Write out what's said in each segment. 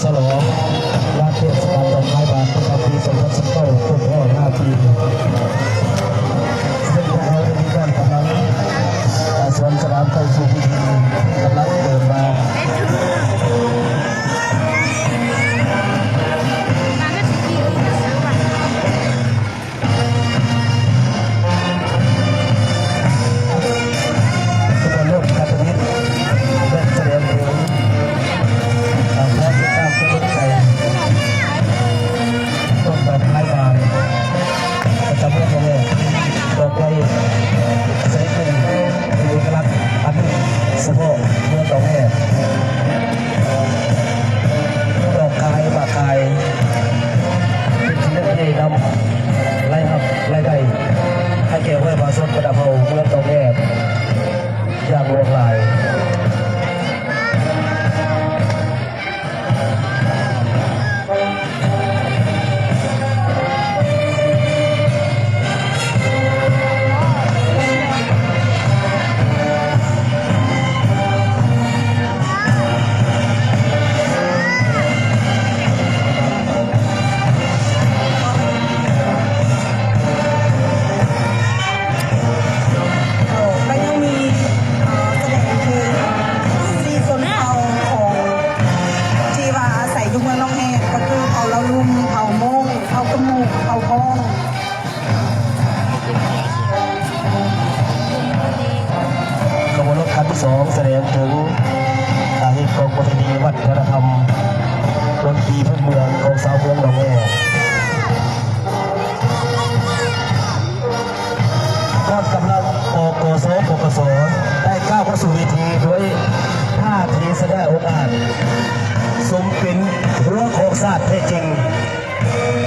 ສະຫຼອງງານເທດສະການດອກໄມ້ບານປະຈຳປີສອງພັນສິບເກົ້າ ຄົບຮອບຫ້າປີ ເຊິ່ງພວກເຮົາໄດ້ມີການກຳລັງ ສວນສະໜາມເຂົ້າສູ່ພິທີ ທີ່ກຳລັງເດີນມາ. ສະເພາະລົດຄາທະມິດ ແລະ ສະແດງເຖິງ ຄວາມຕິດຕາມກຳລັງໃຈ ຕ້ອງການຂາຍບານ ປະຈຳເມືອງແລະ ດອກໄມ້ ໃສ່ເປັນເອກະລັກອັນໜຶ່ງສະເພາະເມືອງດອກແຮດ. ດອກກາຍ ໝາກກາຍ ເປັນທີ່ເຮັດໃຫ້ນຳລາຍຮັບລາຍໄດ້ໃຫ້ແກ່ປະຊາຊົນບັນດາເຜົ່າເມືອງດອກແຮດຢ່າງຫຼວງຫຼາຍ. ແລ້ວກໍຍັງມີ ເອີ ສະແດງເຖິງສີ່ຊົນເຜົ່າຂອງ ທີ່ວ່າອາໄສຢູ່ເມືອງໜອງແຮດ ກໍຄືເຜົ່າລາວລຸ່ມ, ເຜົ່າມົ້ງ, ເຜົ່າຂະມຸ, ເຜົ່າພ້ອງ. ຂະບວນລົດຄັນທີສອງ ສະແດງເຖິງ ອາ ຮີດຄອງປະເພນີວັດທະນະທຳ ດົນຕີພື້ນເມືອງຂອງຊາວເມືອງໜອງແຮ. ກອງກຳລັງ ປກສ ປກສ ໄດ້ກ້າວເຂົ້າສູ່ເວທີດ້ວຍທ່າທີສະຫງ່າອົງອາດ ສົມເປັນຫົວຂອງຊາດແທ້ຈິງ.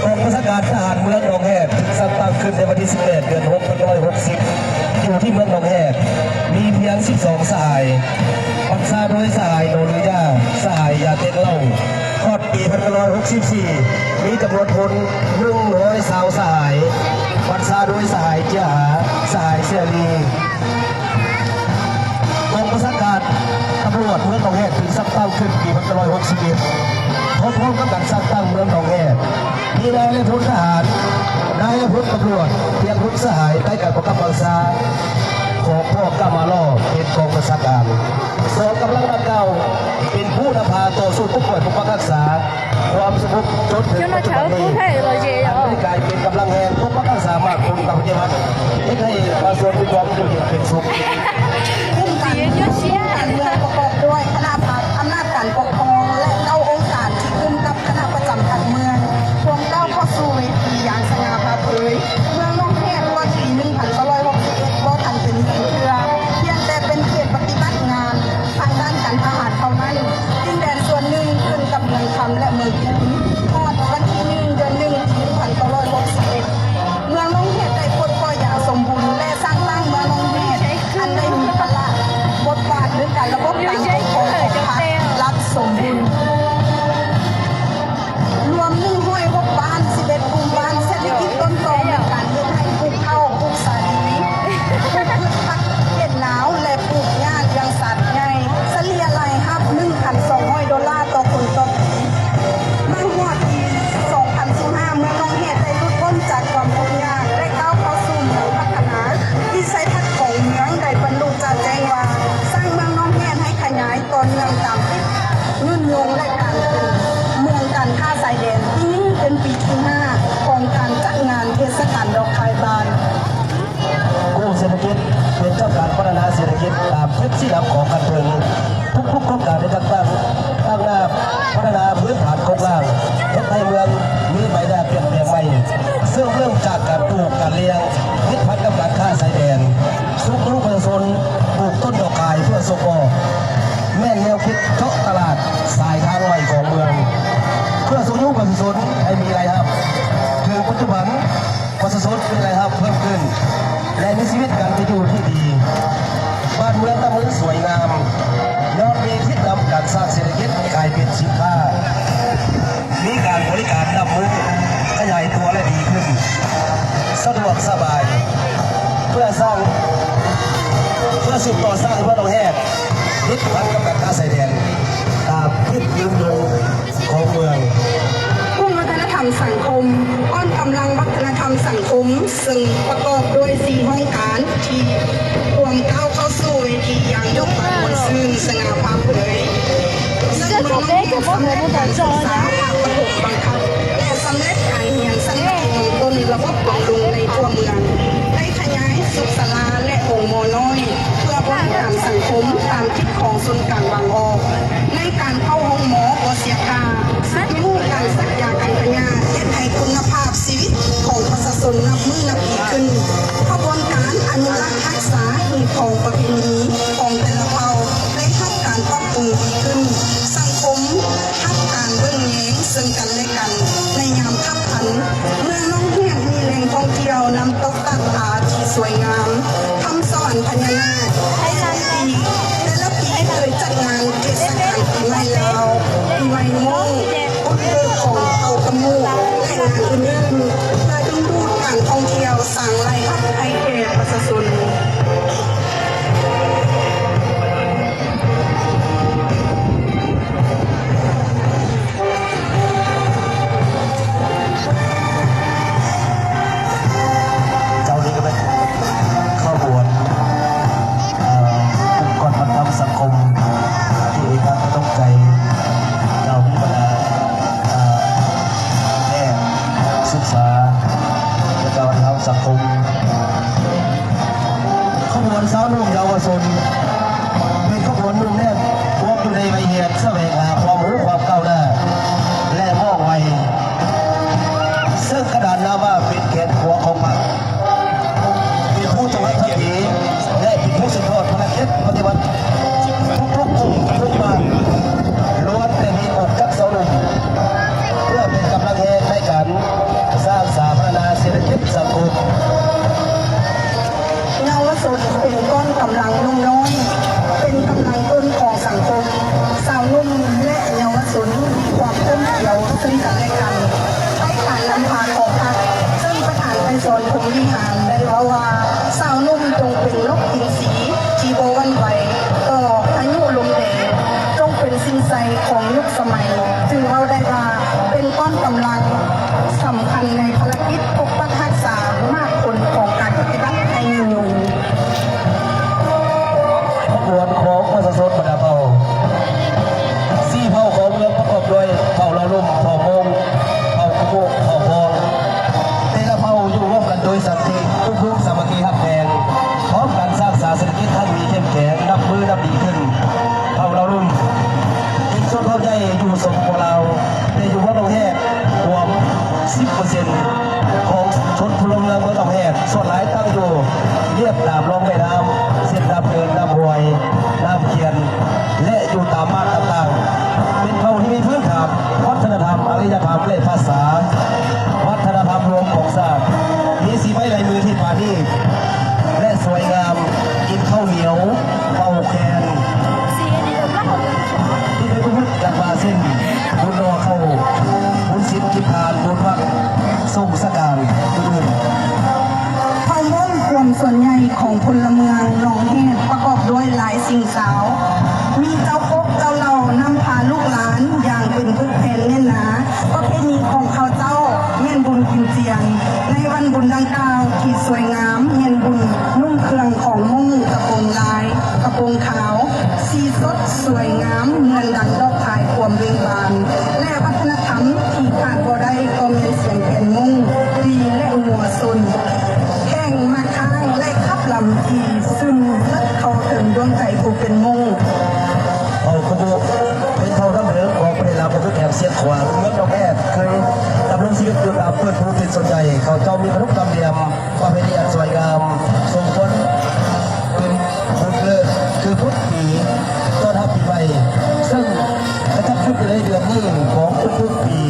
ກອງບັນຊາການທະຫານເມືອງໜອງແຮດ ຖືກສ້າງຕັ້ງຂຶ້ນໃນວັນທີສິບແປດ ເດືອນຫົກ ພັນເກົ້າຮ້ອຍຫົກສິບ ຢູ່ທີ່ເມືອງໜອງແຮດ ມີພຽງສິບສອງສະຫາຍ ບັນຊາໂດຍສະຫາຍໂນລືຢາ, ສະຫາຍຢາເຕັນເຫຼົ້າ. ຮອດປີພັນເກົ້າຮ້ອຍຫົກສິບສີ່ ມີຈຳນວນພົນໜຶ່ງຮ້ອຍຊາວສະຫາຍ ບັນຊາໂດຍສະຫາຍເຈຍຫາ, ສະຫາຍເສລີ. ກອງບັນຊາການຕຳຫຼວດເມືອງໜອງແຮດ ຖືກສ້າງຕັ້ງຂຶ້ນປີພັນເກົ້າຮ້ອຍຫົກສິບເອັດ ພ້ອມໆກັບການສ້າງຕັ້ງເມືອງໜອງແຮດ ມີນາຍ ແລະ ພົນທະຫານ, ນາຍ ແລະ ພົນຕຳຫຼວດ, ພຽງຫົກສະຫາຍ ໃຕ້ການປະກັບບັງຊາຂອງພໍ່ກາມາລໍ ເປັນກອງບັນຊາການ. ກອງກຳລັງດັ່ງກ່າວ ເປັນຜູ້ນຳພາຕໍ່ສູ້ປົດປ່ອຍປົກປັກຮັກສາ ຄວາມສະຫງົບຈົນເຖິງປັດຈຸບັນນີ້ ອັນໄດ້ກາຍເປັນກຳລັງແຮງປົກປັກຮັກສາໝາກຄຸນຕາປະຕິວັດ ເຮັດໃຫ້ປະຊາຊົນມີຄວາມຢູ່ເຢັນເປັນສຸກ. ກຸ່ມການ ກຸ່ມການເມືອງປະກອບດ້ວຍຄະນະພັກ, ອຳນາດການປົກຄອງ ແລະ ເກົ້າອົງການທີ່ກຸ່ມກັບຄະນະປະຈຳພັກເມືອງ ພວມກ້າວເຂົ້າສູ່ເວທີຢ່າງສະຫງ່າຜ່າເຜີຍ. ເມືອງໜອງແຮດກ່ອນປີໜຶ່ງພັນເກົ້າຮ້ອຍຫົກສິບເອັດ ບໍ່ທັນເປັນເມືອງເທື່ອ, ພຽງແຕ່ເປັນເຂດປະຕິບັດງານ ທາງດ້ານການທະຫານເທົ່ານັ້ນ, ດິນແດນສ່ວນໜຶ່ງຂຶ້ນກັບເມືອງຄຳ ແລະ ເມືອງຄູນ. ຮອດວັນທີໜຶ່ງ ເດືອນໜຶ່ງ ປີໜຶ່ງພັນເກົ້າຮ້ອຍຫົກສິບເອັດ ເມືອງໜອງແຮດໄດ້ປົດປ່ອຍຢ່າງສົມບູນ ແລະ ສ້າງຕັ້ງເມືອງໜອງແຮດ ອັນໄດ້ມີພາລະບົດບາດເລື່ອງການລະບົບການປົກຄອງຂອງພັກລັດສົມບູນ. ລວມໜຶ່ງຮ້ອຍຫົກບ້ານ, ສິບເອັດກຸ່ມບ້ານ, ເສດຖະກິດຕົ້ນຕໍມີການເຮັດໄຮ່ປູກເຂົ້າ, ປູກສາລີ, ປູກພືດຜັກເຂດໜາວ ແລະ ປູກຫຍ້າລ້ຽງສັດໃຫຍ່, ສະເລ່ຍລາຍຮັບໜຶ່ງພັນສອງຮ້ອຍໂດລາຕໍ່ຄົນຕໍ່ປີ. ມາຮອດປີສອງພັນສິບຫ້າ ເມືອງໜອງແຮດໄດ້ຫຼຸດພົ້ນຈາກຄວາມທຸກຍາກ ແລະ ກ້າວເຂົ້າສູ່ເມືອງພັດທະນາ. ວິໄສທັດຂອງເມືອງໄດ້ບັນລຸຈະແຈ້ງວ່າ ສ້າງເມືອງໜອງແຮດໃຫ້ຂະຫຍາຍ ຕໍ່ເນື່ອງຕາມຕິດຍືນຍົງ ແລະ ການເປັນເມືອງການຄ້າຊາຍແດນທີ່ຍິ່ງຂຶ້ນ ເປັນປີທີຫ້າຂອງການຈັດງານເທດສະການດອກຄາຍບານ. ກູ້ເສດຖະກິດ ເປັນເຈົ້າການພັດທະນາເສດຖະກິດຕາມທິດຊີ້ນຳຂອງຂັ້ນເທິງ. ທຸກໆໂຄງການໄດ້ຈັດຕັ້ງຕັ້ງໜ້າພັດທະນາພື້ນຖານໂຄງລ່າງ ເຮັດໃຫ້ເມືອງມີໃບໜ້າປ່ຽນແປງໃໝ່, ເຊິ່ງເລີ່ມຈາກການປູກ, ການລ້ຽງ, ຕິດພັນກັບການຄ້າຊາຍແດນ. ຊຸກຍູ້ປະຊາຊົນປູກຕົ້ນດອກຄາຍເພື່ອສົ່ງອອກ ແມ່ນແນວຄິດເຈາະຕະຫຼາດສາຍທາງໃໝ່ຂອງເມືອງ ເພື່ອຊຸກຍູ້ປະຊາຊົນໃຫ້ມີລາຍຮັບ. ເຖິງປັດຈຸບັນ ປະຊາຊົນມີລາຍຮັບເພີ່ມຂຶ້ນ ແລະ ມີຊີວິດການເປັນຢູ່ທີ່ດີ, ບ້ານເມືອງຕັ້ງຢູ່ສວຍງາມ ຍ້ອນມີທິດນຳການສ້າງເສດຖະກິດກາຍເປັນສິນຄ້າ. ມີການບໍລິການນັບມື້ຂະຫຍາຍຕົວ ແລະ ດີຂຶ້ນ, ສະດວກສະບາຍ ເພື່ອສ້າງ ເພື່ອສືບຕໍ່ສ້າງເມືອງໜອງແຮດ ຕິດພັນກັບການຄ້າຊາຍແດນ ຕາມທິດຍືນຍົງຂອງ ເຊິ່ງປະກອບດ້ວຍສີ່ຫ້ອງການທີ່ກຳລັງກ້າວເຂົ້າສູ່ເວທີຢ່າງຍົກບານມ່ວນຊື່ນສະຫງ່າຜ່າເຜີຍ. ເຊິ່ງເມື່ອນ້ອງຮຽນສຳເລັດການສຶກສາພາກປະຖົມບັງຄັບ ແລະ ສຳເລັດການຮຽນຊັ້ນມັດທະຍົມຕົ້ນລະບົບບຳລຸງໃນທົ່ວເມືອງ ໄດ້ຂະຫຍາຍສຸກສາລາ ແລະ ໂຮງໝໍນ້ອຍ ເພື່ອບໍລິຫານສັງຄົມຕາມທິດຂອງສູນກາງວາງອອກ. ໃນການເຂົ້າໂຮງໝໍບໍ່ເສຍຄ່າ, ມີການສັກຢາກັນພະຍາດ ເຮັດໃຫ້ຄຸນນະພາບຊີວິດຂອງປະຊາຊົນນັບມື້ນັບດີຂຶ້ນ. ຂະບວນການອະນຸລັກຮັກສາຮີດຄອງປະເພນີຂອງແຕ່ລະເຜົ່າໄດ້ຮັບການປັບປຸງດີຂຶ້ນ. ສັງຄົມຮັບການເບິ່ງແຍງເຊິ່ງກັນແລະກັນໃນຍາມຄັບຂັນ. ເມືອງໜອງຮຽດມີແຫຼ່ງທ່ອງທ່ຽວນ້ຳຕົກ ຕັກອາທີ່ສວຍງາມ, ຄຳສະຫວັນພະຍານາກ, ແຕ່ລະປີ ແຕ່ລະປີເຄີຍຈັດງານເທດສະການປີໃໝ່ລາວ, ປີໃໝ່ມົ້ງ, ບຸນເລີກຂອງເຜົ່າຂະມຸ ແລະ ງານອື່ນໆ ເພື່ອດຶງດູດການທ່ອງທ່ຽວ, ສ້າງລາຍຮັບໃຫ້ແກ່ປະຊາຊົນ. ເຈົ້ານີ້ກໍເປັນຂະບວນ ເອີ ກຸ່ມກ່ອນບັນເທົາສັງຄົມ ທີ່ເອກະຕົກໃຈ ເຫຼົ່າບັນດາ ເອີ ແພດ ນັກສຶກສາ ແລະ ກະບັນເທົາສັງຄົມ. ຂະບວນຊາວໜຸ່ມເຍົາວະຊົນ ເປັນຂະບວນໜຸ່ມແໜ້ນ ພວມຢູ່ໃນໄວຮຽນ ສະແຫວງຫາຄວາມຮູ້ຄວາມກ້າວໜ້າ ແລະ ວ່ອງໄວ ເຊິ່ງຂະໜານນາມວ່າເປັນແກນຂົວຂອງພັກ ເປັນຜູ້ຈະຫວັດທະເກ ແລະ ເປັນຜູ້ສືບທອດພາລະກິດປະຕິວັດ. ທຸກໆກຸ່ມທຸກບ້ານ ລ້ວນແຕ່ມີອົງຈັກຊາວໜຸ່ມ ເພື່ອເປັນກຳລັງແຮງໃນການສ້າງສາພັດທະນາເສດຖະກິດສັງຄົມ. ເຍົາວະຊົນເປັນກ້ອນກຳລັງໜຸ່ມນ້ອຍ, ເປັນກຳລັງຕົ້ນຂອງສັງຄົມ. ຊາວໜຸ່ມ ແລະ ເຍົາວະຊົນມີຄວາມກົມກຽວເຊິ່ງກັນແລະກັນ ໃນການນຳພາຂອງພັກ, ເຊິ່ງປະທານໄກສອນ ພົມວິຫານ ໄດ້ເວົ້າວ່າ ຊາວໜຸ່ມຈົ່ງເປັນນົກອິນຊີທີ່ບໍ່ຫວັ່ນໄຫວຕໍ່ພາຍຸລົມແດງ, ຈົ່ງເປັນສິ່ງໃສຂອງຍຸກສະໄໝ, ຈຶ່ງເວົ້າໄດ້ວ່າເປັນກ້ອນກຳລັງສຳຄັນໃນພາລະກິດປົກປັກຮັກສາໝາກຜົນຂອງການປະຕິບັດໃຫ້ຍືນຍົງ. ຂະບວນຂອງປະຊາຊົນບັນດາເຜົ່າ ສີ່ເຜົ່າຂອງເມືອງປະກອບດ້ວຍເຜົ່າເລົ່າລຸ່ມ, ເຜົ່າມົ້ງ, ເຜົ່າຂະໂມກ, ເຜົ່າພອງ ແຕ່ລະເຜົ່າຢູ່ຮ່ວມກັນໂດຍສັນຕິ, ອຸດົມສາມັກຄີຮັກແພງ, ພ້ອມກັນສ້າງສາເສດຖະກິດໃຫ້ມີເຂັ້ມແຂງ, ນັບມື້ນັບດີຂຶ້ນ. ເຜົ່າເລົ່າລຸ່ມເປັນຊົນເຜົ່າໃຫຍ່ຢູ່ ສປປ ລາວ, ແຕ່ຢູ່ເມືອງໜອງແຮດ ກວມສິບເປີເຊັນຂອງຊົນພົນລະເມືອງເມືອງໜອງແຮດ, ສ່ວນຫຼາຍຕັ້ງຢູ່ລຽບຕາມລອງແມ່ນ້ຳ ເຊັ່ນ ນ້ຳເນີນ, ນ້ຳຫ້ວຍ, ນ້ຳຂຽນ ແລະ ຢູ່ຕາມບ້ານຕ່າງໆ. ເປັນເຜົ່າທີ່ມີພື້ນຖານວັດທະນະທຳ, ອາລິຍະທຳ ແລະ ພາສາ, ວັດທະນະທຳລວມຂອງຊາດ, ມີສີໄມ້ລາຍມືທີ່ປານີດ ແລະ ສວຍງາມ, ກິນເຂົ້າໜຽວ, ເປົ່າແຄນ ທີ່ໄດ້ປະຍຸກກັນມາເຊັ່ນ ບຸນຫໍ່ເຂົ້າ, ບຸນສິນກິນທານ, ບຸນວັດ, ສົງສະການ ອື່ນໆ. ເຜົ່າມົ້ງກວມສ່ວນໃຫຍ່ຂອງພົນລະເມືອງໜອງແຮດປະກອບດ້ວຍຫຼາຍສິ່ງຊາວ, ມີເຈົ້າປົກເຈົ້າເຫຼົ່ານຳພາລູກຫຼານຢ່າງເປັນຜຶກແຜ່ນແໜ້ນໜາ. ປະເພນີຂອງເຂົາເຈົ້າແມ່ນບຸນກິນຈຽງ. ໃນວັນບຸນດັ່ງກ່າວທີ່ສວຍງາມແມ່ນບຸນນຸ່ງເຄື່ອງຂອງມົ້ງກະໂປງລາຍ ກະໂປງຂາວ ສີສົດສວຍງາມເໝືອນດັ່ງດອກພາຍຄວາມເບັ່ງບານ ແລະ ວັດທະນະທຳທີ່ຂາດບໍ່ໄດ້ກໍແມ່ນສຽງແຄນມົ້ງ, ປີ ແລະ ງົວຊົນ. ແຂ່ງໝາກຄ້າງ ແລະ ຂັບລຳທີ່ຊຶມເລິກເຂົ້າເຖິງດວງໃຈຜູ້ເປັນມົ້ງ. ເຜົ່າຄຸໂບະ ເປັນເຜົ່າດັ້ງເດີມຂອງປະເທດລາວປະເທດແຖບຊຽງຂວາງ ເມືອງໜອງແຮດ ເຄີຍດຳລົງຊີວິດຢູ່ຕາມເປີດພູເປັນສ່ວນໃຫຍ່. ເຂົາເຈົ້າມີຂະໜົບກຳລຽມ ປະເພນີອັນສວຍງາມ ສົມຄວນເປັນບຸນເລີດ ຄືບຸນປີ ຕ້ອນຮັບປີໃໝ່ ເຊິ່ງ ຈະຈັດຂຶ້ນໃນເດືອນນີ້ຂອງທຸກໆປີ